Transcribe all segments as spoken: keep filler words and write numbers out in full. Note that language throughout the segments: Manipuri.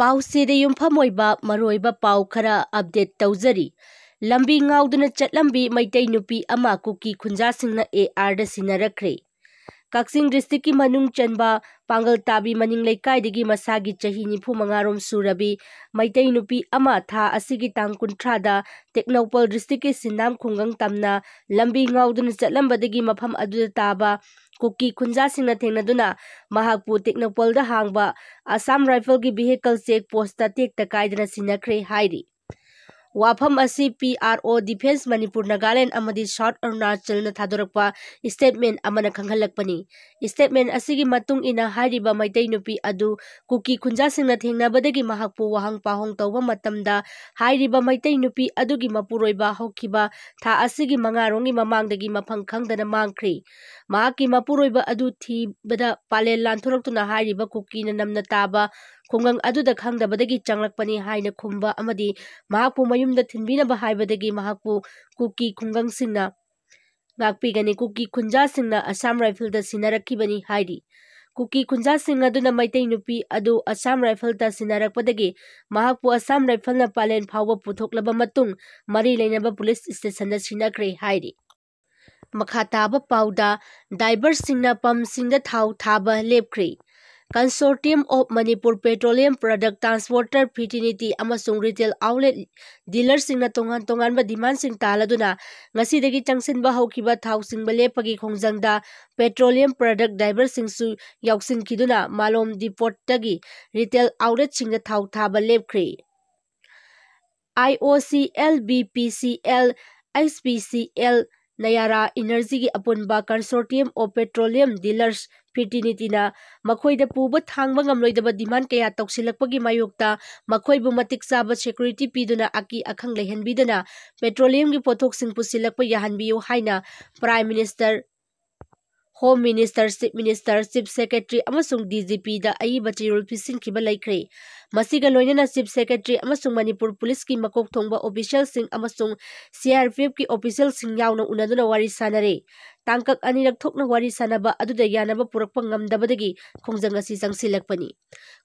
ꯄꯥꯎꯆꯦꯗ ꯌꯨꯝꯐꯝ ꯑꯣꯏꯕ ꯃꯔꯨꯑꯣꯏꯕ ꯄꯥꯎ ꯈꯔ ꯑꯞꯗꯦꯠ ꯇꯧꯖꯔꯤ꯫ ꯂꯝꯕꯤ ꯉꯥꯎꯗꯨꯅ ꯆꯠꯂꯝꯕꯤ ꯃꯩꯇꯩ ꯅꯨꯄꯤ ꯑꯃ ꯀꯨꯀꯤ ꯈꯨꯟꯖꯥꯁꯤꯡꯅ ꯑꯦ ꯑꯥꯔꯗ ꯁꯤꯟꯅꯔꯛꯈ꯭ꯔꯦ꯫ ꯀꯛꯆꯤꯡ ꯗꯤꯁꯇ꯭ꯔꯤꯛꯀꯤ ꯃꯅꯨꯡ ꯆꯟꯕ ꯄꯥꯡꯒꯜ ꯇꯥꯕꯤ ꯃꯅꯤꯡ ꯂꯩꯀꯥꯏꯗꯒꯤ ꯃꯁꯥꯒꯤ ꯆꯍꯤ ꯅꯤꯐꯨ ꯃꯉꯥ ꯔꯣꯝ ꯁꯨꯔꯕꯤ ꯃꯩꯇꯩ ꯅꯨꯄꯤ ꯑꯃ ꯊꯥ ꯑꯁꯤꯒꯤ ꯇꯥꯡ ꯀꯨꯟꯊ꯭ꯔꯥꯗ ꯇꯦꯡꯅꯧꯄꯜ ꯗꯤꯁꯇ꯭ꯔꯤꯛꯀꯤ ꯁꯤꯟꯅꯥꯝ ꯈꯨꯡꯒꯪ ꯇꯝꯅ ꯂꯝꯕꯤ ꯉꯥꯎꯗꯨꯅ ꯆꯠꯂꯝꯕꯗꯒꯤ ꯃꯐꯝ ꯑꯗꯨꯗ ꯇꯥꯕ ꯀꯨꯀꯤ ꯈꯨꯟꯖꯥꯁꯤꯡꯅ ꯊꯦꯡꯅꯗꯨꯅ ꯃꯍꯥꯛꯄꯨ ꯇꯦꯡꯅꯧꯄꯜꯗ ꯍꯥꯡꯕ ꯑꯁꯥꯝ ꯔꯥꯏꯐꯜꯒꯤ ꯚꯤꯍꯤꯀꯜ ꯆꯦꯛ ꯄꯣꯁꯇ ꯇꯦꯛꯇ ꯀꯥꯏꯗꯅ ꯁꯤꯟꯅꯈ꯭ꯔꯦ ꯍꯥꯏꯔꯤ꯫ ꯋꯥꯐꯝ ꯑꯁꯤ ꯄꯤ ꯑꯥꯔ ꯑꯣ, ꯗꯤꯐꯦꯟꯁ ꯃꯅꯤꯄꯨꯔ, ꯅꯥꯒꯥꯂꯦꯟ ꯑꯃꯗꯤ ꯁꯥꯎꯠ ꯑꯔꯨꯅꯥꯆꯜꯅ ꯊꯥꯗꯣꯔꯛꯄ ꯁ꯭ꯇꯦꯠꯃꯦꯟ ꯑꯃꯅ ꯈꯪꯍꯜꯂꯛꯄꯅꯤ꯫ ꯁ꯭ꯇꯦꯠꯃꯦꯟ ꯑꯁꯤꯒꯤ ꯃꯇꯨꯡ ꯏꯟꯅ ꯍꯥꯏꯔꯤꯕ ꯃꯩꯇꯩ ꯅꯨꯄꯤ ꯑꯗꯨ ꯀꯨꯀꯤ ꯈꯨꯟꯖꯥꯁꯤꯡꯅ ꯊꯦꯡꯅꯕꯗꯒꯤ ꯃꯍꯥꯛꯄꯨ ꯋꯥꯍꯪ ꯄꯥꯎꯍꯪ ꯇꯧꯕ ꯃꯇꯝꯗ ꯍꯥꯏꯔꯤꯕ ꯃꯩꯇꯩ ꯅꯨꯄꯤ ꯑꯗꯨꯒꯤ ꯃꯄꯨꯔꯣꯏꯕ ꯍꯧꯈꯤꯕ ꯊꯥ ꯑꯁꯤꯒꯤ ꯃꯉꯥ ꯔꯣꯝꯒꯤ ꯃꯃꯥꯡꯗꯒꯤ ꯃꯐꯝ ꯈꯪꯗꯅ ꯃꯥꯡꯈ꯭ꯔꯦ꯫ ꯃꯍꯥꯛꯀꯤ ꯃꯄꯨꯔꯣꯏꯕ ꯑꯗꯨ ꯊꯤꯕꯗ ꯄꯥꯂꯦꯜ ꯂꯥꯟꯊꯣꯔꯛꯇꯨꯅ ꯍꯥꯏꯔꯤꯕ ꯀꯨꯀꯤꯅ ꯅꯝꯅ ꯇꯥꯕ ꯈꯨꯡꯒꯪ ꯑꯗꯨꯗ ꯈꯪꯗꯕꯗꯒꯤ ꯆꯪꯂꯛꯄꯅꯤ ꯍꯥꯏꯅ ꯈꯨꯝꯕ ꯑꯃꯗꯤ ꯃꯍꯥꯛꯄꯨ ꯃꯌꯨꯝꯗ ꯊꯤꯟꯕꯤꯅꯕ ꯍꯥꯏꯕꯗꯒꯤ ꯃꯍꯥꯛꯄꯨ ꯀꯨꯀꯤ ꯈꯨꯡꯒꯪꯁꯤꯡꯅ ꯉꯥꯛꯄꯤꯒꯅꯤ꯫ ꯀꯨꯀꯤ ꯈꯨꯟꯖꯥꯁꯤꯡꯅ ꯑꯁꯥꯝ ꯔꯥꯏꯐꯜꯗ ꯁꯤꯟꯅꯔꯛꯈꯤꯕꯅꯤ ꯍꯥꯏꯔꯤ꯫ ꯀꯨꯀꯤ ꯈꯨꯟꯖꯥꯁꯤꯡ ꯑꯗꯨꯅ ꯃꯩꯇꯩ ꯅꯨꯄꯤ ꯑꯗꯨ ꯑꯁꯥꯝ ꯔꯥꯏꯐꯜꯗ ꯁꯤꯟꯅꯔꯛꯄꯗꯒꯤ ꯃꯍꯥꯛꯄꯨ ꯑꯁꯥꯝ ꯔꯥꯏꯐꯜꯅ ꯄꯥꯂꯦꯟ ꯐꯥꯎꯕ ꯄꯨꯊꯣꯛꯂꯕ ꯃꯇꯨꯡ ꯃꯔꯤ ꯂꯩꯅꯕ ꯄꯨꯂꯤꯁ ꯁ꯭ꯇꯦꯁꯟꯗ ꯁꯤꯟꯅꯈ꯭ꯔꯦ ꯍꯥꯏꯔꯤ꯫ ꯃꯈꯥ ꯇꯥꯕ ꯄꯥꯎꯗ, ꯗꯥꯏꯚꯔꯁꯤꯡꯅ ꯄꯝꯁꯤꯡꯗ ꯊꯥꯎ ꯊꯥꯕ ꯂꯦꯞꯈ꯭ꯔꯦ꯫ Consortium of Manipur Petroleum Product Transporter Fraternity ꯑꯃꯁꯨꯡ retail outlet dealerꯁꯤꯡꯅ ꯇꯣꯉꯥꯟ ꯇꯣꯉꯥꯟꯕ ꯗꯤꯃꯥꯟꯁꯤꯡ ꯇꯥꯜꯂꯗꯨꯅ ꯉꯁꯤꯗꯒꯤ ꯆꯪꯁꯤꯟꯕ ꯍꯧꯈꯤꯕ ꯊꯥꯎ ꯆꯤꯡꯕ ꯂꯦꯞꯄꯒꯤ ꯈꯣꯡꯖꯪꯗ petroleum product driverꯁꯤꯡꯁꯨ ꯌꯥꯎꯁꯤꯟꯈꯤꯗꯨꯅ ꯃꯥꯂꯣꯝ depotꯇꯒꯤ retail outletꯁꯤꯡꯗ ꯊꯥꯎ ꯊꯥꯕ ꯂꯦꯞꯈ꯭ꯔꯦ꯫ I O C L, B P C L, H P C L, Nayara Energyꯒꯤ ꯑꯄꯨꯟꯕ Consortium of Petroleum Dealers Fraternityꯅ ꯃꯈꯣꯏꯗ ꯄꯨꯕ ꯊꯥꯡꯕ ꯉꯝꯂꯣꯏꯗꯕ demand ꯀꯌꯥ ꯇꯧꯁꯤꯜꯂꯛꯄꯒꯤ ꯃꯥꯌꯣꯛꯇ ꯃꯈꯣꯏꯕꯨ ꯃꯇꯤꯛ ꯆꯥꯕ security ꯄꯤꯗꯨꯅ ꯑꯀꯤ ꯑꯈꯪ ꯂꯩꯍꯟꯕꯤꯗꯅ petroleumꯒꯤ ꯄꯣꯠꯊꯣꯛꯁꯤꯡ ꯄꯨꯁꯤꯜꯂꯛꯄ ꯌꯥꯍꯟꯕꯤꯌꯨ ꯍꯥꯏꯅ Prime Minister, Home Minister, Chief Minister, Chief Secretary ꯑꯃꯁꯨꯡ D G Pꯗ ꯑꯏꯕ ꯆꯦꯔꯣꯜ ꯄꯤꯁꯤꯟꯈꯤꯕ ꯂꯩꯈ꯭ꯔꯦ꯫ ꯃꯁꯤꯒ ꯂꯣꯏꯅꯅ Chief Secretary ꯑꯃꯁꯨꯡ ꯃꯅꯤꯄꯨꯔ ꯄꯨꯂꯤꯁꯀꯤ ꯃꯀꯣꯛ ꯊꯣꯡꯕ officialꯁꯤꯡ ꯑꯃꯁꯨꯡ C R P Fꯀꯤ officialꯁꯤꯡ ꯌꯥꯎꯅ ꯎꯅꯗꯨꯅ ꯋꯥꯔꯤ ꯁꯥꯅꯔꯦ꯫ ꯇꯥꯡꯀꯛ ꯑꯅꯤꯔꯛ ꯊꯣꯛꯅ ꯋꯥꯔꯤ ꯁꯥꯅꯕ ꯑꯗꯨꯗ ꯌꯥꯅꯕ ꯄꯨꯔꯛꯄ ꯉꯝꯗꯕꯗꯒꯤ ꯈꯣꯡꯖꯪ ꯑꯁꯤ ꯆꯪꯁꯤꯜꯂꯛꯄꯅꯤ꯫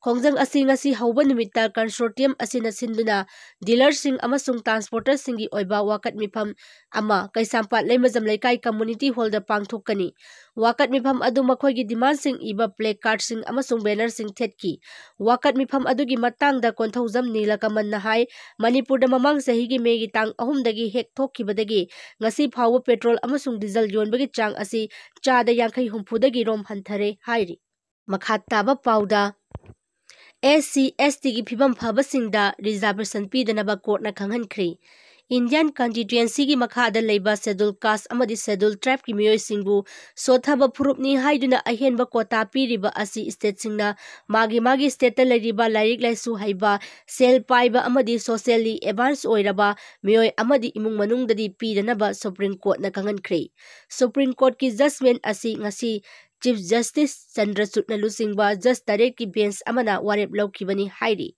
ꯈꯣꯡꯖꯪ ꯑꯁꯤ ꯉꯁꯤ ꯍꯧꯕ ꯅꯨꯃꯤꯠꯇ consortium ꯑꯁꯤꯅ ꯁꯤꯟꯗꯨꯅ dealerꯁꯤꯡ ꯑꯃꯁꯨꯡ transporterꯁꯤꯡꯒꯤ ꯑꯣꯏꯕ ꯋꯥꯀꯠ ꯃꯤꯐꯝ ꯑꯃ ꯀꯩꯁꯥꯝꯄꯥꯠ ꯂꯩꯃꯖꯝ ꯂꯩꯀꯥꯏ community hallꯗ ꯄꯥꯡꯊꯣꯛꯀꯅꯤ꯫ ꯋꯥꯀꯠ ꯃꯤꯐꯝ ꯑꯗꯨ ꯃꯈꯣꯏꯒꯤ demandꯁꯤꯡ ꯏꯕ placardꯁꯤꯡ ꯑꯃꯁꯨꯡ bannerꯁꯤꯡ ꯊꯦꯠꯈꯤ꯫ ꯋꯥꯀꯠ ꯃꯤꯐꯝ ꯑꯗꯨꯒꯤ ꯃꯇꯥꯡꯗ ꯀꯣꯟꯊꯧꯖꯝ ꯅꯤꯂꯀꯃꯜꯅ ꯍꯥꯏ, ꯃꯅꯤꯄꯨꯔꯗ ꯃꯃꯥꯡ ꯆꯍꯤꯒꯤ ꯃꯦꯒꯤ ꯇꯥꯡ ꯑꯍꯨꯝꯗꯒꯤ ꯍꯦꯛ ꯊꯣꯛꯈꯤꯕꯗꯒꯤ ꯉꯁꯤ ꯐꯥꯎꯕ petrol ꯑꯃꯁꯨꯡ diesel ꯌꯣꯟꯕꯒꯤ ꯆꯥꯡ ꯑꯁꯤ ꯆꯥꯗ ꯌꯥꯡꯈꯩ ꯍꯨꯝꯐꯨꯗꯒꯤ ꯔꯣꯝ ꯍꯟꯊꯔꯦ ꯍꯥꯏꯔꯤ꯫ ꯃꯈꯥ ꯇꯥꯕ ꯄꯥꯎꯗ, SC, STꯒꯤ ꯐꯤꯕꯝ ꯐꯕꯁꯤꯡꯗ reservation ꯄꯤꯗꯅꯕ courtꯅ ꯈꯪꯍꯟꯈ꯭ꯔꯦ꯫ Indian constituencyꯒꯤ ꯃꯈꯥꯗ ꯂꯩꯕ schedule caste ꯑꯃꯗꯤ schedule tribeꯀꯤ ꯃꯤꯑꯣꯏꯁꯤꯡꯕꯨ ꯁꯣꯠꯊꯕ ꯐꯨꯔꯨꯞꯅꯤ ꯍꯥꯏꯗꯨꯅ ꯑꯍꯦꯟꯕ quota ꯄꯤꯔꯤꯕ ꯑꯁꯤ stateꯁꯤꯡꯅ ꯃꯥꯒꯤ ꯃꯥꯒꯤ stateꯇ ꯂꯩꯔꯤꯕ ꯂꯥꯏꯔꯤꯛ ꯂꯥꯏꯁꯨ ꯍꯩꯕ, ꯁꯦꯜ ꯄꯥꯏꯕ ꯑꯃꯗꯤ socially advance ꯑꯣꯏꯔꯕ ꯃꯤꯑꯣꯏ ꯑꯃꯗꯤ ꯏꯃꯨꯡ ꯃꯅꯨꯡꯗꯗꯤ ꯄꯤꯗꯅꯕ Supreme Courtꯅ ꯈꯪꯍꯟꯈ꯭ꯔꯦ꯫ Supreme Courtꯀꯤ judgement ꯑꯁꯤ ꯉꯁꯤ Chief Justice ꯆꯟꯗ꯭ꯔꯆꯨꯗꯅ ꯂꯨꯆꯤꯡꯕ judge ꯇꯔꯦꯠꯀꯤ bench ꯑꯃꯅ ꯋꯥꯔꯦꯞ ꯂꯧꯈꯤꯕꯅꯤ ꯍꯥꯏꯔꯤ꯫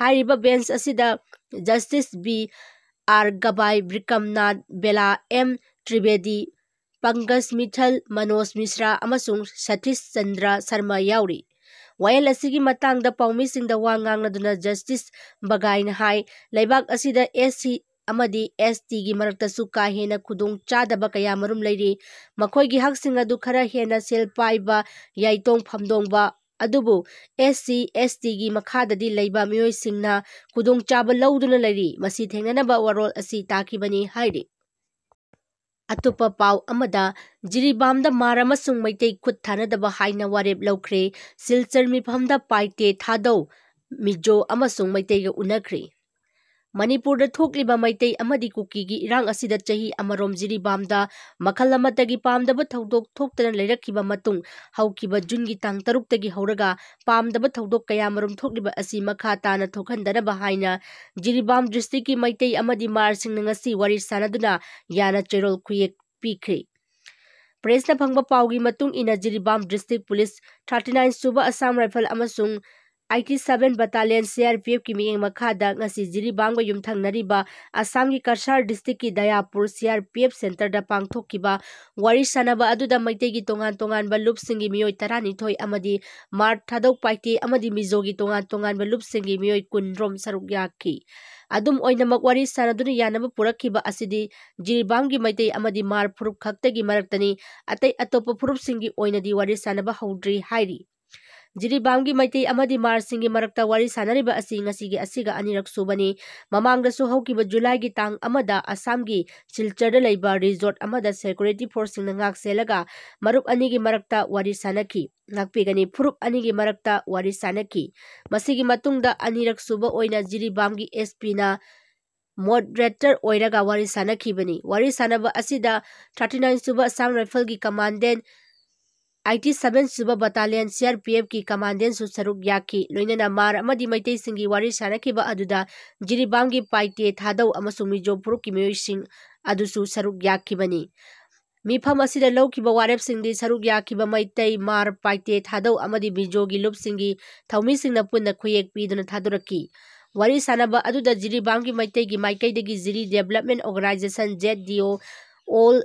ꯍꯥꯏꯔꯤꯕ bench ꯑꯁꯤꯗ Justice B R ꯒꯕꯥꯏ, ꯕ꯭ꯔꯤꯀꯝꯅꯥꯊ Bela, M Trivedi, Pankaj ꯃꯤꯊꯜ, Manoj ꯃꯤꯁ꯭ꯔꯥ ꯑꯃꯁꯨꯡ ꯁꯇꯤꯁ ꯆꯟꯗ꯭ꯔ ꯁꯔꯃ ꯌꯥꯎꯔꯤ꯫ ꯋꯥꯌꯦꯜ ꯑꯁꯤꯒꯤ ꯃꯇꯥꯡꯗ ꯄꯥꯎꯃꯤꯁꯤꯡꯗ ꯋꯥ ꯉꯥꯡꯂꯗꯨꯅ Justice ꯕꯒꯥꯏꯅ ꯍꯥꯏ, ꯂꯩꯕꯥꯛ ꯑꯁꯤꯗ SC ꯑꯃꯗꯤ STꯒꯤ ꯃꯔꯛꯇꯁꯨ ꯀꯥ ꯍꯦꯟꯅ ꯈꯨꯗꯣꯡ ꯆꯥꯗꯕ ꯀꯌꯥꯃꯔꯨꯝ ꯂꯩꯔꯤ꯫ ꯃꯈꯣꯏꯒꯤ ꯍꯛꯁꯤꯡ ꯑꯗꯨ ꯈꯔ ꯍꯦꯟꯅ ꯁꯦꯜ ꯄꯥꯏꯕ, ꯌꯥꯏꯇꯣꯡ ꯐꯝꯗꯣꯡꯕ, ꯑꯗꯨꯕꯨ SC, STꯒꯤ ꯃꯈꯥꯗꯗꯤ ꯂꯩꯕ ꯃꯤꯑꯣꯏꯁꯤꯡꯅ ꯈꯨꯗꯣꯡꯆꯥꯕ ꯂꯧꯗꯨꯅ ꯂꯩꯔꯤ꯫ ꯃꯁꯤ ꯊꯦꯡꯅꯅꯕ ꯋꯥꯔꯣꯜ ꯑꯁꯤ ꯇꯥꯈꯤꯕꯅꯤ ꯍꯥꯏꯔꯤ꯫ ꯑꯇꯣꯞꯄ ꯄꯥꯎ ꯑꯃꯗ, ꯖꯤꯔꯤꯕꯥꯝꯗ ꯃꯥꯔ ꯑꯃꯁꯨꯡ ꯃꯩꯇꯩ ꯈꯨꯠ ꯊꯥꯅꯗꯕ ꯍꯥꯏꯅ ꯋꯥꯔꯦꯞ ꯂꯧꯈ꯭ꯔꯦ꯫ ꯁꯤꯜꯆꯔ ꯃꯤꯐꯝꯗ ꯄꯥꯏꯇꯦ ꯊꯥꯗꯧ, ꯃꯤꯖꯣ ꯑꯃꯁꯨꯡ ꯃꯩꯇꯩꯒ ꯎꯅꯈ꯭ꯔꯦ꯫ ꯃꯅꯤꯄꯨꯔꯗ ꯊꯣꯛꯂꯤꯕ ꯃꯩꯇꯩ ꯑꯃꯗꯤ ꯀꯨꯀꯤꯒꯤ ꯏꯔꯥꯡ ꯑꯁꯤꯗ ꯆꯍꯤ ꯑꯃꯔꯣꯝ ꯖꯤꯔꯤꯕꯥꯝꯗ ꯃꯈꯜ ꯑꯃꯠꯇꯒꯤ ꯄꯥꯝꯗꯕ ꯊꯧꯗꯣꯛ ꯊꯣꯛꯇꯅ ꯂꯩꯔꯛꯈꯤꯕ ꯃꯇꯨꯡ, ꯍꯧꯈꯤꯕ ꯖꯨꯟꯒꯤ ꯇꯥꯡ ꯇꯔꯨꯛꯇꯒꯤ ꯍꯧꯔꯒ ꯄꯥꯝꯗꯕ ꯊꯧꯗꯣꯛ ꯀꯌꯥꯃꯔꯨꯝ ꯊꯣꯛꯂꯤꯕ ꯑꯁꯤ ꯃꯈꯥ ꯇꯥꯅ ꯊꯣꯛꯍꯟꯗꯅꯕ ꯍꯥꯏꯅ ꯖꯤꯔꯤꯕꯥꯝ districtꯀꯤ ꯃꯩꯇꯩ ꯑꯃꯗꯤ ꯃꯥꯔꯁꯤꯡꯅ ꯉꯁꯤ ꯋꯥꯔꯤ ꯁꯥꯅꯗꯨꯅ ꯌꯥꯅ ꯆꯦꯔꯣꯜ ꯈꯨꯌꯦꯛ ꯄꯤꯈ꯭ꯔꯦ꯫ Pressꯅ ꯐꯪꯕ ꯄꯥꯎꯒꯤ ꯃꯇꯨꯡ ꯏꯟꯅ, Jiribam district police, thirty nine ꯁꯨꯕ Assam Rifle ꯑꯃꯁꯨꯡ eighty seven Battalion C R P Fꯀꯤ ꯃꯤꯠꯌꯦꯡ ꯃꯈꯥꯗ ꯉꯁꯤ ꯖꯤꯔꯤꯕꯥꯝꯒ ꯌꯨꯝꯊꯪꯅꯔꯤꯕ ꯑꯁꯥꯝꯒꯤ Cachar districtꯀꯤ ꯗꯌꯥꯄꯨꯔ C R P F centreꯗ ꯄꯥꯡꯊꯣꯛꯈꯤꯕ ꯋꯥꯔꯤ ꯁꯥꯟꯅꯕ ꯑꯗꯨꯗ ꯃꯩꯇꯩꯒꯤ ꯇꯣꯉꯥꯟ ꯇꯣꯉꯥꯟꯕ ꯂꯨꯞꯁꯤꯡꯒꯤ ꯃꯤꯑꯣꯏ ꯇꯔꯥꯅꯤꯊꯣꯏ ꯑꯃꯗꯤ ꯃꯥꯔ ꯊꯥꯗꯧ ꯄꯥꯏꯇꯦ ꯑꯃꯗꯤ ꯃꯤꯖꯣꯒꯤ ꯇꯣꯉꯥꯟ ꯇꯣꯉꯥꯟꯕ ꯂꯨꯞꯁꯤꯡꯒꯤ ꯃꯤꯑꯣꯏ ꯀꯨꯟꯔꯣꯝ ꯁꯔꯨꯛ ꯌꯥꯈꯤ꯫ ꯑꯗꯨꯝ ꯑꯣꯏꯅꯃꯛ, ꯋꯥꯔꯤ ꯁꯥꯟꯅꯗꯨꯅ ꯌꯥꯅꯕ ꯄꯨꯔꯛꯈꯤꯕ ꯑꯁꯤꯗꯤ ꯖꯤꯔꯤꯕꯥꯝꯒꯤ ꯃꯩꯇꯩ ꯑꯃꯗꯤ ꯃꯥꯔ ꯐꯨꯔꯨꯞ ꯈꯛꯇꯒꯤ ꯃꯔꯛꯇꯅꯤ꯫ ꯑꯇꯩ ꯑꯇꯣꯞꯄ ꯐꯨꯔꯨꯞꯁꯤꯡꯒꯤ ꯑꯣꯏꯅꯗꯤ ꯋꯥꯔꯤ ꯁꯥꯟꯅꯕ ꯍꯧꯗ꯭ꯔꯤ ꯍꯥꯏꯔꯤ꯫ ꯖꯤꯔꯤꯕꯥꯝꯒꯤ ꯃꯩꯇꯩ ꯑꯃꯗꯤ ꯃꯥꯔꯁꯤꯡꯒꯤ ꯃꯔꯛꯇ ꯋꯥꯔꯤ ꯁꯥꯟꯅꯔꯤꯕ ꯑꯁꯤ ꯉꯁꯤꯒꯤ ꯑꯁꯤꯒ ꯑꯅꯤꯔꯛ ꯁꯨꯕꯅꯤ꯫ ꯃꯃꯥꯡꯗꯁꯨ ꯍꯧꯈꯤꯕ ꯖꯨꯂꯥꯏꯒꯤ ꯇꯥꯡ ꯑꯃꯗ ꯑꯁꯥꯝꯒꯤ ꯁꯤꯜꯆꯔꯗ ꯂꯩꯕ resort ꯑꯃꯗ security forceꯁꯤꯡꯅ ꯉꯥꯛ ꯁꯦꯜꯂꯒ ꯃꯔꯨꯞ ꯑꯅꯤꯒꯤ ꯃꯔꯛꯇ ꯋꯥꯔꯤ ꯁꯥꯟꯅꯈꯤ꯫ ꯉꯥꯛꯄꯤꯒꯅꯤ, ꯐꯨꯔꯨꯞ ꯑꯅꯤꯒꯤ ꯃꯔꯛꯇ ꯋꯥꯔꯤ ꯁꯥꯟꯅꯈꯤ꯫ ꯃꯁꯤꯒꯤ ꯃꯇꯨꯡꯗ ꯑꯅꯤꯔꯛ ꯁꯨꯕ ꯑꯣꯏꯅ ꯖꯤꯔꯤꯕꯥꯝꯒꯤ S Pꯅ moderator ꯑꯣꯏꯔꯒ ꯋꯥꯔꯤ ꯁꯥꯟꯅꯈꯤꯕꯅꯤ꯫ ꯋꯥꯔꯤ ꯁꯥꯟꯅꯕ ꯑꯁꯤꯗ thirty nine ꯁꯨꯕ Assam Riflesꯀꯤ commandant, eighty seven ꯁꯨꯕ Battalion C R P Fꯀꯤ commandantꯁꯨ ꯁꯔꯨꯛ ꯌꯥꯈꯤ꯫ ꯂꯣꯏꯅꯅ ꯃꯥꯔ ꯑꯃꯗꯤ ꯃꯩꯇꯩꯁꯤꯡꯒꯤ ꯋꯥꯔꯤ ꯁꯥꯟꯅꯈꯤꯕ ꯑꯗꯨꯗ ꯖꯤꯔꯤꯕꯥꯝꯒꯤ ꯄꯥꯏꯇꯦ ꯊꯥꯗꯧ ꯑꯃꯁꯨꯡ ꯃꯤꯖꯣ ꯐꯨꯔꯨꯞꯀꯤ ꯃꯤꯑꯣꯏꯁꯤꯡ ꯑꯗꯨꯁꯨ ꯁꯔꯨꯛ ꯌꯥꯈꯤꯕꯅꯤ꯫ ꯃꯤꯐꯝ ꯑꯁꯤꯗ ꯂꯧꯈꯤꯕ ꯋꯥꯔꯦꯞꯁꯤꯡꯗꯤ ꯁꯔꯨꯛ ꯌꯥꯈꯤꯕ ꯃꯩꯇꯩ, ꯃꯥꯔ, ꯄꯥꯏꯇꯦ, ꯊꯥꯗꯧ ꯑꯃꯗꯤ ꯃꯤꯖꯣꯒꯤ ꯂꯨꯞꯁꯤꯡꯒꯤ ꯊꯧꯃꯤꯁꯤꯡꯅ ꯄꯨꯟꯅ ꯈꯨꯌꯦꯛ ꯄꯤꯗꯨꯅ ꯊꯥꯗꯣꯔꯛꯈꯤ꯫ ꯋꯥꯔꯤ ꯁꯥꯟꯅꯕ ꯑꯗꯨꯗ ꯖꯤꯔꯤꯕꯥꯝꯒꯤ ꯃꯩꯇꯩꯒꯤ ꯃꯥꯏꯀꯩꯗꯒꯤ ꯖꯤꯔꯤ Development Organisation, Z D O, All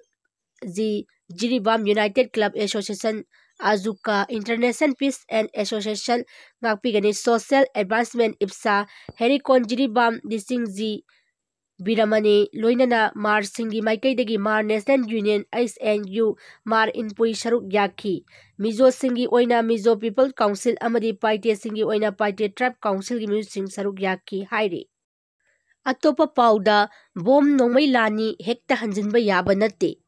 G, Jiribam United Club Association, ꯑꯖꯨꯀꯥ, International Peace and Association, ꯉꯥꯛꯄꯤꯒꯅꯤ, Social Advancement, IPSA, ꯍꯦꯔꯤꯀꯣꯟ Jiribam, ꯂꯤꯁꯤꯡ ꯖꯤ, ꯕꯤꯔꯃꯅꯤ, ꯂꯣꯏꯅꯅ ꯃꯥꯔꯁꯤꯡꯒꯤ ꯃꯥꯏꯀꯩꯗꯒꯤ ꯃꯥꯔ National Union, H N U, ꯃꯥꯔ ꯏꯟꯄꯨꯏ ꯁꯔꯨꯛ ꯌꯥꯈꯤ꯫ ꯃꯤꯖꯣꯁꯤꯡꯒꯤ ꯑꯣꯏꯅ Mizo People Council ꯑꯃꯗꯤ ꯄꯥꯏꯇꯦꯁꯤꯡꯒꯤ ꯑꯣꯏꯅ Paite Tribe Councilꯒꯤ ꯃꯤꯑꯣꯏꯁꯤꯡ ꯁꯔꯨꯛ ꯌꯥꯈꯤ ꯍꯥꯏꯔꯤ꯫ ꯑꯇꯣꯞꯄ ꯄꯥꯎꯗ, ꯕꯣꯝ ꯅꯣꯡꯃꯩ ꯂꯥꯟꯅꯤ, ꯍꯦꯛꯇ ꯍꯟꯖꯤꯟꯕ ꯌꯥꯕ ꯅꯠꯇꯦ꯫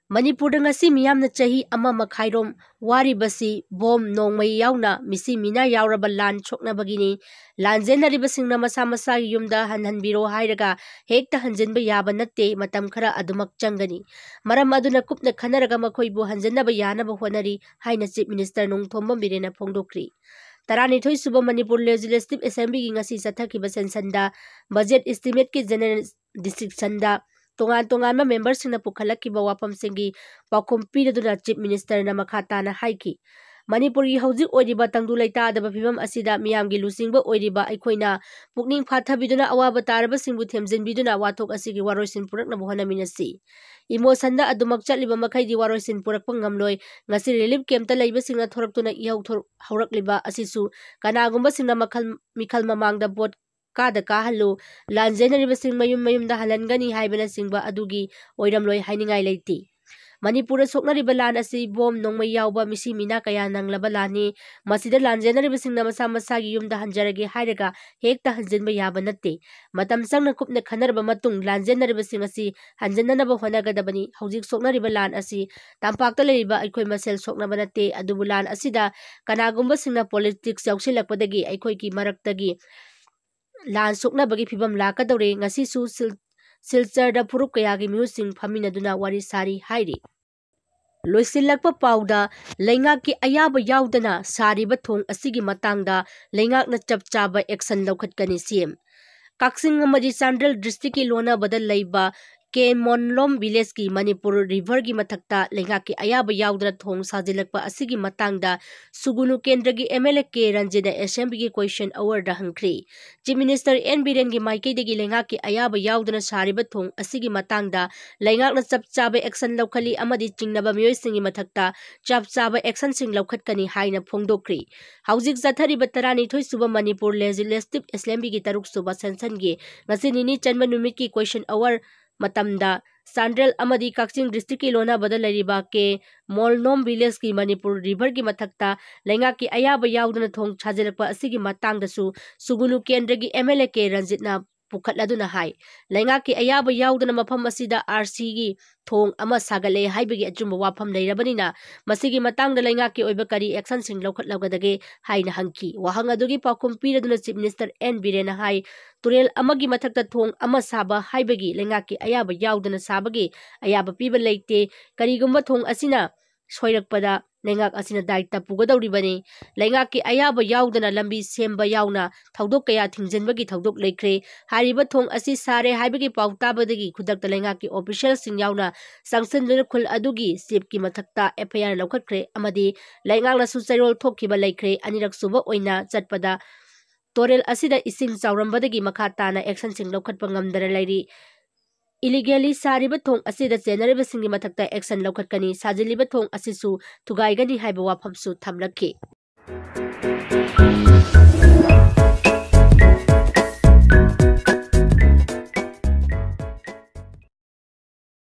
ꯃꯅꯤꯄꯨꯔꯗ ꯉꯁꯤ ꯃꯤꯌꯥꯝꯅ ꯆꯍꯤ ꯑꯃ ꯃꯈꯥꯏꯔꯣꯝ ꯋꯥꯔꯤꯕꯁꯤ ꯕꯣꯝ ꯅꯣꯡꯃꯩ ꯌꯥꯎꯅ ꯃꯤꯁꯤ ꯃꯤꯅꯥ ꯌꯥꯎꯔꯕ ꯂꯥꯟ ꯁꯣꯛꯅꯕꯒꯤꯅꯤ꯫ ꯂꯥꯟꯖꯦꯟꯅꯔꯤꯕꯁꯤꯡꯅ ꯃꯁꯥ ꯃꯁꯥꯒꯤ ꯌꯨꯝꯗ ꯍꯟꯍꯟꯕꯤꯔꯣ ꯍꯥꯏꯔꯒ ꯍꯦꯛꯇ ꯍꯟꯖꯤꯟꯕ ꯌꯥꯕ ꯅꯠꯇꯦ, ꯃꯇꯝ ꯈꯔ ꯑꯗꯨꯃꯛ ꯆꯪꯒꯅꯤ꯫ ꯃꯔꯝ ꯑꯗꯨꯅ ꯀꯨꯞꯅ ꯈꯟꯅꯔꯒ ꯃꯈꯣꯏꯕꯨ ꯍꯟꯖꯤꯟꯅꯕ ꯌꯥꯅꯕ ꯍꯣꯠꯅꯔꯤ ꯍꯥꯏꯅ Chief Minister ꯅꯣꯡꯊꯣꯝꯕꯝ ꯕꯤꯔꯦꯟꯅ ꯐꯣꯡꯗꯣꯛꯈ꯭ꯔꯤ꯫ ꯇꯔꯥꯅꯤꯊꯣꯏ ꯁꯨꯕ ꯃꯅꯤꯄꯨꯔ Legislative Assemblyꯒꯤ ꯉꯁꯤ ꯆꯠꯊꯈꯤꯕ sessionꯗ budget estimateꯀꯤ general discussionꯗ ꯇꯣꯉꯥꯟ ꯇꯣꯉꯥꯟꯕ memberꯁꯤꯡꯅ ꯄꯨꯈꯠꯂꯛꯈꯤꯕ ꯋꯥꯐꯝꯁꯤꯡꯒꯤ ꯄꯥꯎꯈꯨꯝ ꯄꯤꯔꯗꯨꯅ Chief Ministerꯅ ꯃꯈꯥ ꯇꯥꯅ ꯍꯥꯏꯈꯤ, ꯃꯅꯤꯄꯨꯔꯒꯤ ꯍꯧꯖꯤꯛ ꯑꯣꯏꯔꯤꯕ ꯇꯪꯗꯨ ꯂꯩꯇꯥꯗꯕ ꯐꯤꯕꯝ ꯑꯁꯤꯗ ꯃꯤꯌꯥꯝꯒꯤ ꯂꯨꯆꯤꯡꯕ ꯑꯣꯏꯔꯤꯕ ꯑꯩꯈꯣꯏꯅ ꯄꯨꯛꯅꯤꯡ ꯐꯥꯊꯕꯤꯗꯨꯅ ꯑꯋꯥꯕ ꯇꯥꯔꯕꯁꯤꯡꯕꯨ ꯊꯦꯝꯖꯤꯟꯕꯤꯗꯨꯅ ꯋꯥꯊꯣꯛ ꯑꯁꯤꯒꯤ ꯋꯥꯔꯣꯏꯁꯤꯟ ꯄꯨꯔꯛꯅꯕ ꯍꯣꯠꯅꯃꯤꯟꯅꯁꯤ꯫ Emotionꯗ ꯑꯗꯨꯃꯛ ꯆꯠꯂꯤꯕ ꯃꯈꯩꯗꯤ ꯋꯥꯔꯣꯏꯁꯤꯟ ꯄꯨꯔꯛꯄ ꯉꯝꯂꯣꯏ꯫ ꯉꯁꯤ relief campꯇ ꯂꯩꯕꯁꯤꯡꯅ ꯊꯣꯔꯛꯇꯨꯅ ꯏꯍꯧ ꯊꯣꯔꯛ-, ꯍꯧꯔꯛꯂꯤꯕ ꯑꯁꯤꯁꯨ ꯀꯅꯥꯒꯨꯝꯕꯁꯤꯡꯅ ꯃꯈꯜ, ꯃꯤꯈꯜ ꯃꯃꯥꯡꯗ ꯚꯣꯠ ꯀꯥꯗ ꯀꯥꯍꯜꯂꯨ, ꯂꯥꯟꯖꯦꯟꯅꯔꯤꯕꯁꯤꯡ ꯃꯌꯨꯝ ꯃꯌꯨꯝꯗ ꯍꯜꯍꯟꯒꯅꯤ ꯍꯥꯏꯕꯅꯆꯤꯡꯕ ꯑꯗꯨꯒꯤ ꯑꯣꯏꯔꯝꯂꯣꯏ ꯍꯥꯏꯅꯤꯡꯉꯥꯏ ꯂꯩꯇꯦ꯫ ꯃꯅꯤꯄꯨꯔꯗ ꯁꯣꯛꯅꯔꯤꯕ ꯂꯥꯟ ꯑꯁꯤ ꯕꯣꯝ ꯅꯣꯡꯃꯩ ꯌꯥꯎꯕ ꯃꯤꯁꯤ ꯃꯤꯅꯥ ꯀꯌꯥ ꯅꯪꯂꯕ ꯂꯥꯟꯅꯤ꯫ ꯃꯁꯤꯗ ꯂꯥꯟꯖꯦꯟꯅꯔꯤꯕꯁꯤꯡꯅ ꯃꯁꯥ ꯃꯁꯥꯒꯤ ꯌꯨꯝꯗ ꯍꯟꯖꯔꯒꯦ ꯍꯥꯏꯔꯒ ꯍꯦꯛꯇ ꯍꯟꯖꯤꯟꯕ ꯌꯥꯕ ꯅꯠꯇꯦ꯫ ꯃꯇꯝ ꯆꯪꯅ ꯀꯨꯞꯅ ꯈꯟꯅꯔꯕ ꯃꯇꯨꯡ ꯂꯥꯟꯖꯦꯟꯅꯔꯤꯕꯁꯤꯡ ꯑꯁꯤ ꯍꯟꯖꯤꯟꯅꯅꯕ ꯍꯣꯠꯅꯒꯗꯕꯅꯤ꯫ ꯍꯧꯖꯤꯛ ꯁꯣꯛꯅꯔꯤꯕ ꯂꯥꯟ ꯑꯁꯤ ꯇꯝꯄꯥꯛꯇ ꯂꯩꯔꯤꯕ ꯑꯩꯈꯣꯏ ꯃꯁꯦꯜ ꯁꯣꯛꯅꯕ ꯅꯠꯇꯦ, ꯑꯗꯨꯕꯨ ꯂꯥꯟ ꯑꯁꯤꯗ ꯀꯅꯥꯒꯨꯝꯕꯁꯤꯡꯅ politics ꯌꯥꯎꯁꯤꯜꯂꯛꯄꯗꯒꯤ ꯑꯩꯈꯣꯏꯒꯤ ꯃꯔꯛꯇꯒꯤ ꯂꯥꯟ ꯁꯣꯛꯅꯕꯒꯤ ꯐꯤꯕꯝ ꯂꯥꯛꯀꯗꯧꯔꯦ꯫ ꯉꯁꯤꯁꯨ ꯁꯤꯜ-, ꯁꯤꯜꯆꯔꯗ ꯐꯨꯔꯨꯞ ꯀꯌꯥꯒꯤ ꯃꯤꯍꯨꯠꯁꯤꯡ ꯐꯝꯃꯤꯟꯅꯗꯨꯅ ꯋꯥꯔꯤ ꯁꯥꯔꯤ ꯍꯥꯏꯔꯤ꯫ ꯂꯣꯏꯁꯤꯜꯂꯛꯄ ꯄꯥꯎꯗ, ꯂꯩꯉꯥꯛꯀꯤ ꯑꯌꯥꯕ ꯌꯥꯎꯗꯅ ꯁꯥꯔꯤꯕ ꯊꯣꯡ ꯑꯁꯤꯒꯤ ꯃꯇꯥꯡꯗ ꯂꯩꯉꯥꯛꯅ ꯆꯞ ꯆꯥꯕ action ꯂꯧꯈꯠꯀꯅꯤ, CM꯫ ꯀꯛꯆꯤꯡ ꯑꯃꯗꯤ ꯆꯥꯟꯗꯦꯜ districtꯀꯤ ꯂꯣꯟꯅꯕꯗ ꯂꯩꯕ ꯀꯦ ꯃꯣꯟꯂꯣꯝ villageꯀꯤ ꯃꯅꯤꯄꯨꯔ riverꯒꯤ ꯃꯊꯛꯇ ꯂꯩꯉꯥꯛꯀꯤ ꯑꯌꯥꯕ ꯌꯥꯎꯗꯅ ꯊꯣꯡ ꯁꯥꯖꯤꯜꯂꯛꯄ ꯑꯁꯤꯒꯤ ꯃꯇꯥꯡꯗ ꯁꯨꯒꯨꯅꯨ ꯀꯦꯟꯗ꯭ꯔꯒꯤ MLA ꯀꯦ ꯔꯟꯖꯤꯠꯅ assemblyꯒꯤ question hourꯗ ꯍꯪꯈ꯭ꯔꯦ꯫ Chief Minister ꯑꯦꯟ ꯕꯤꯔꯦꯟꯒꯤ ꯃꯥꯏꯀꯩꯗꯒꯤ ꯂꯩꯉꯥꯛꯀꯤ ꯑꯌꯥꯕ ꯌꯥꯎꯗꯅ ꯁꯥꯔꯤꯕ ꯊꯣꯡ ꯑꯁꯤꯒꯤ ꯃꯇꯥꯡꯗ ꯂꯩꯉꯥꯛꯅ ꯆꯞ ꯆꯥꯕ action ꯂꯧꯈꯠꯂꯤ ꯑꯃꯗꯤ ꯆꯤꯡꯅꯕ ꯃꯤꯑꯣꯏꯁꯤꯡꯒꯤ ꯃꯊꯛꯇ ꯆꯞ ꯆꯥꯕ actionꯁꯤꯡ ꯂꯧꯈꯠꯀꯅꯤ ꯍꯥꯏꯅ ꯐꯣꯡꯗꯣꯛꯈ꯭ꯔꯤ꯫ ꯍꯧꯖꯤꯛ ꯆꯠꯊꯔꯤꯕ ꯇꯔꯥꯅꯤꯊꯣꯏ ꯁꯨꯕ ꯃꯅꯤꯄꯨꯔ Legislative Assemblyꯒꯤ ꯇꯔꯨꯛ ꯁꯨꯕ sessionꯒꯤ ꯉꯁꯤ ꯅꯤꯅꯤ ꯆꯟꯕ ꯅꯨꯃꯤꯠꯀꯤ question hour ꯃꯇꯝꯗ ꯆꯥꯟꯗꯦꯜ ꯑꯃꯗꯤ ꯀꯛꯆꯤꯡ districtꯀꯤ ꯂꯣꯟꯅꯕꯗ ꯂꯩꯔꯤꯕ ꯀꯦ ꯃꯣꯜꯅꯣꯝ villageꯀꯤ ꯃꯅꯤꯄꯨꯔ riverꯒꯤ ꯃꯊꯛꯇ ꯂꯩꯉꯥꯛꯀꯤ ꯑꯌꯥꯕ ꯌꯥꯎꯗꯅ ꯊꯣꯡ ꯁꯥꯖꯤꯜꯂꯛꯄ ꯑꯁꯤꯒꯤ ꯃꯇꯥꯡꯗꯁꯨ ꯁꯨꯒꯨꯅꯨ ꯀꯦꯟꯗ꯭ꯔꯒꯤ MLA ꯀꯦ ꯔꯟꯖꯤꯠꯅ ꯄꯨꯈꯠꯂꯗꯨꯅ ꯍꯥꯏ, ꯂꯩꯉꯥꯛꯀꯤ ꯑꯌꯥꯕ ꯌꯥꯎꯗꯅ ꯃꯐꯝ ꯑꯁꯤꯗ RCꯒꯤ ꯊꯣꯡ ꯑꯃ ꯁꯥꯒꯠꯂꯦ ꯍꯥꯏꯕꯒꯤ ꯑꯆꯨꯝꯕ ꯋꯥꯐꯝ ꯂꯩꯔꯕꯅꯤꯅ ꯃꯁꯤꯒꯤ ꯃꯇꯥꯡꯗ ꯂꯩꯉꯥꯛꯀꯤ ꯑꯣꯏꯕ ꯀꯔꯤ actionꯁꯤꯡ ꯂꯧꯈꯠꯂꯒꯗꯒꯦ ꯍꯥꯏꯅ ꯍꯪꯈꯤ꯫ ꯋꯥꯍꯪ ꯑꯗꯨꯒꯤ ꯄꯥꯎꯈꯨꯝ ꯄꯤꯔꯗꯨꯅ Chief Minister ꯑꯦꯟ ꯕꯤꯔꯦꯟꯅ ꯍꯥꯏ, ꯇꯨꯔꯦꯜ ꯑꯃꯒꯤ ꯃꯊꯛꯇ ꯊꯣꯡ ꯑꯃ ꯁꯥꯕ ꯍꯥꯏꯕꯒꯤ ꯂꯩꯉꯥꯛꯀꯤ ꯑꯌꯥꯕ ꯌꯥꯎꯗꯅ ꯁꯥꯕꯒꯤ ꯑꯌꯥꯕ ꯄꯤꯕ ꯂꯩꯇꯦ꯫ ꯀꯔꯤꯒꯨꯝꯕ ꯊꯣꯡ ꯑꯁꯤꯅ ꯁꯣꯏꯔꯛꯄꯗ ꯂꯩꯉꯥꯛ ꯑꯁꯤꯅ ꯗꯥꯏꯇ ꯄꯨꯒꯗꯧꯔꯤꯕꯅꯤ꯫ ꯂꯩꯉꯥꯛꯀꯤ ꯑꯌꯥꯕ ꯌꯥꯎꯗꯅ ꯂꯝꯕꯤ ꯁꯦꯝꯕ ꯌꯥꯎꯅ ꯊꯧꯗꯣꯛ ꯀꯌꯥ ꯊꯤꯡꯖꯤꯟꯕꯒꯤ ꯊꯧꯗꯣꯛ ꯂꯩꯈ꯭ꯔꯦ꯫ ꯍꯥꯏꯔꯤꯕ ꯊꯣꯡ ꯑꯁꯤ ꯁꯥꯔꯦ ꯍꯥꯏꯕꯒꯤ ꯄꯥꯎ ꯇꯥꯕꯗꯒꯤ ꯈꯨꯗꯛꯇ ꯂꯩꯉꯥꯛꯀꯤ ꯑꯣꯐꯤꯁꯤꯌꯦꯜꯁꯤꯡ ꯌꯥꯎꯅ ꯆꯪꯁꯤꯟꯗꯨꯅ ꯈꯨꯜ ꯑꯗꯨꯒꯤ ꯆꯤꯐꯀꯤ ꯃꯊꯛꯇ ꯑꯦꯐ ꯑꯥꯏ ꯑꯥꯔ ꯂꯧꯈꯠꯈ꯭ꯔꯦ ꯑꯃꯗꯤ ꯂꯩꯉꯥꯛꯅꯁꯨ ꯆꯩꯔꯣꯜ ꯊꯣꯛꯈꯤꯕ ꯂꯩꯈ꯭ꯔꯦ꯫ ꯑꯅꯤꯔꯛ ꯁꯨꯕ ꯑꯣꯏꯅ ꯆꯠꯄꯗ ꯇꯣꯔꯦꯜ ꯑꯁꯤꯗ ꯏꯁꯤꯡ ꯆꯥꯎꯔꯝꯕꯗꯒꯤ ꯃꯈꯥ ꯇꯥꯅ ꯑꯦꯛꯁꯟꯁꯤꯡ ꯂꯧꯈꯠꯄ ꯉꯝꯗꯅ ꯂꯩꯔꯤ꯫ ꯏꯂꯤꯒꯦꯂꯤ ꯁꯥꯔꯤꯕ ꯊꯣꯡ ꯑꯁꯤꯗ ꯆꯦꯟꯅꯔꯤꯕꯁꯤꯡꯒꯤ ꯃꯊꯛꯇ ꯑꯦꯛꯁꯟ ꯂꯧꯈꯠꯀꯅꯤ꯫ ꯁꯥꯖꯤꯜꯂꯤꯕ ꯊꯣꯡ ꯑꯁꯤꯁꯨ ꯊꯨꯒꯥꯏꯒꯅꯤ ꯍꯥꯏꯕ ꯋꯥꯐꯝꯁꯨ ꯊꯝꯂꯛꯈꯤ꯫